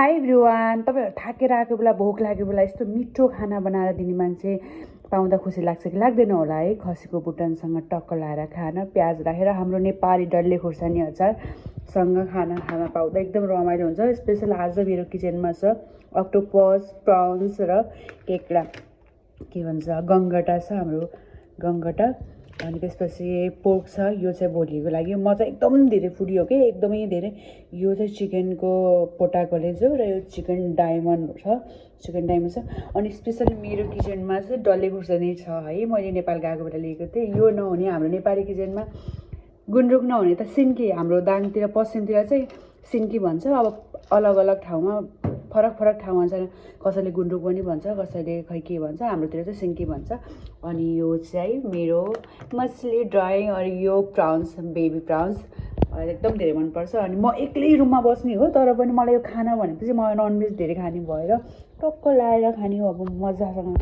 High everyone, तपाईँहरू थाकेर आएको बेला भोक लागेको बेला यस्तो मिठो खाना बनाएर दिने मान्छे पाउँदा खुसी लाग्छ कि लाग्दैन होला है। खसीको बुटनसँग टक्क लाएर खान प्याज राखेर हाम्रो नेपाली डल्ले खुर्सानी अचारसँग खाना पाउँदा एकदम रमाइलो हुन्छ। स्पेसल आज मेरो किचनमा छ अक्टोपस, प्राउन्स र केक्डा के भन्छ गङ्गटा छ, हाम्रो गङ्गटा। अनि त्यसपछि पोर्क छ, यो चाहिँ भोलिको लागि। म चाहिँ एकदम धेरै फुडी हो कि, एकदमै धेरै। यो चाहिँ चिकनको पोटाकोले जो र यो चिकन डायमन्ड छ, चिकन डायमन्ड छ। अनि स्पेसली मेरो किचनमा चाहिँ डल्ले खुर्सानी छ है, मैले नेपाल गएको बेला लिएको थिएँ। यो नहुने हाम्रो नेपाली किचनमा गुन्द्रुक नहुने त सिन्की, हाम्रो दाङतिर पश्चिमतिर चाहिँ सिन्की भन्छ। अब अलग अलग ठाउँमा फरक फरक ठाउँ अनुसार कसैले गुन्द्रुक पनि भन्छ, कसैले खै के भन्छ, हाम्रोतिर चाहिँ सिन्की भन्छ। अनि यो चाहिँ मेरो मछली ड्राई, अनि यो प्राउन्स, बेबी प्राउन्स एकदम धेरै मनपर्छ। अनि म एक्लै रुममा बस्ने हो, तर पनि मलाई यो खाना भनेपछि म ननभेज धेरै खाने भएर टक्क लाएर खाने हो अब मजासँग।